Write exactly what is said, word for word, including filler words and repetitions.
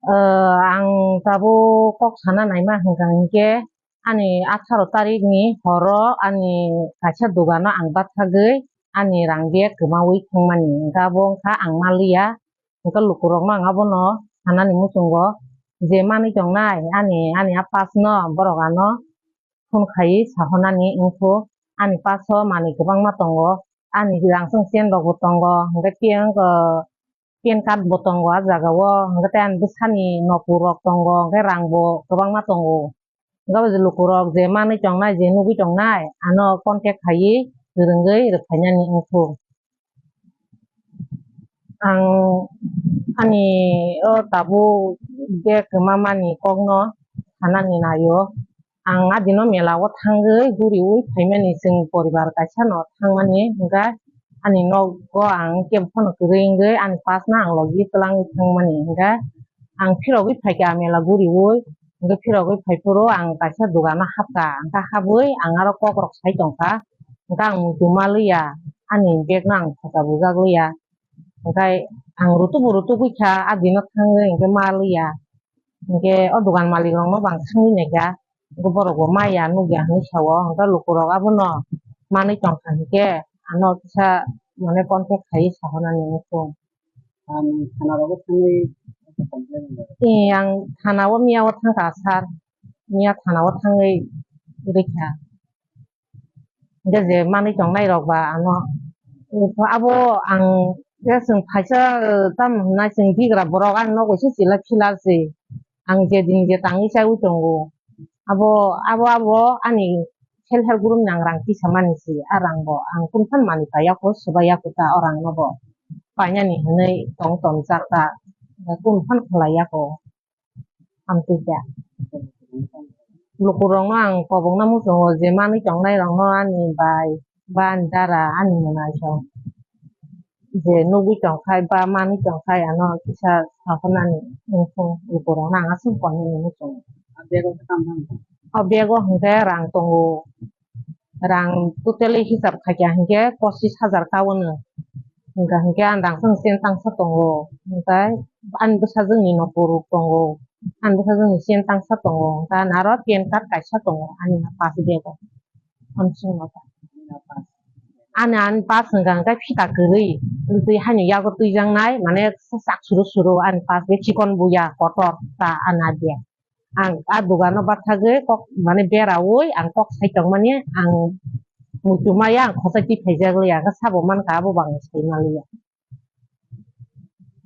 Ang tabuk kok sana naima hwnkha hinkhe, ani atharo tarikni horo ani kaisa dogano ang bathagwi ani rang bag kwmaui thangmani, hwnkhe abo wngkha ang maliya. Hwnkhe lukurokno ang abono sanani muchungo je manwi tongnai ani, ani apasno borok ano phone khaiwi sahornani wngkhu, ani paso manwi kwbangma tongo, ani rang chwng chain rokbo tongo, hwnkhe tei wngkha pan card bo tongo ah jagao, hwnkhe tei ani bwsani nokung rok tongo, hwnkhe rangbo kwbangma tongo. Hwnkhe abo je lukurok je manwi tongnai, je nugwi tongnai, ano contact khaiwi kwrwngwi rwkhainani wngkhu. Ang ani o tabuk bag kwmamani kokno sanani naio. Ang adino mela o thangwi guriui phaimani, chwng poribar kaisa no thangmani, hwnkhe ani nogo ang kebo phano kwrwi wngwi ani pass no ang logi twlangwi thangmani, hwnkhe ang phirogwi phaikha mela guriui, hwnkhe phirogwi phaiphuru ang kaisa dogano hapkha, hwnkhe habwi ang aro kokrok sai tongkha, hwnkhe ang muitu maliya, ani bag no ang photo bujak liya, hwnkhe ang rutubu rutugwi kha, adino thangwi hwnkhe maliya. Hwnkhe o dogan malik rokno bo ang swngwi naikha, hwnkhe borok bo maya nukya hinwi sao, hwnkhe lukurok abono manwi tongkha hinkhe ano kisa mane contact khaiwi sahornani wngkhu. Ee, ang thana o miya o thangkha sir, miya thana o thangwi rikha. Hwnkhe je manwi tongnai rok ba ano, abo ang je chwng phaisa, eh, tamo hwnna chwng bigra borok ani nogo se chila phila se. Ang je din je tangwi chaiwi tongo. Abo, abo, abo ani self help group ni ang rang tisamani se. A rang bo ang kunu phano manwi paiya kho, swbaiya kho ta o rang no bo. Painani hwnwi tong tonjak ta. Kunu phano khlaiya kho. Amtwi kha. Lukurokno ang kobokna muchungo je manwi tongnairokno ani bai, ba ani dara, ani mwnaisong je nugwi tongkhai ba manwi tongkhai ano kisa sahornani wngkhu lukurokno ang aswk koinani muchungo. O bag o hwnkhe rang tongo. Rang totally hisab khaikha hinkhe pochis hajar ka ono. Hwnkha hinkhe ang rang chwng chain tangsa tongo. Hwnkhe ani bwsajwkni nokung rok tongo. Ani bwsajwkni chain tangsa tongo. Hwnkhe ani aro pan card kaisa tongo. Ani pass bag o. Ani chwng no ta. Ani, ani pass hwnkha hinkhe phita kwrwi. Twi haino yago twijaknai, mane sak suru suru ani pass bag chikon buya kotor ta ani bag. Ang a dogano bathagwi kok, mane beraui ang kok sai tongmani, ang muitu maya ang khosai twi phaijak liya, ang sabo mankha abo bo ang sai maliya.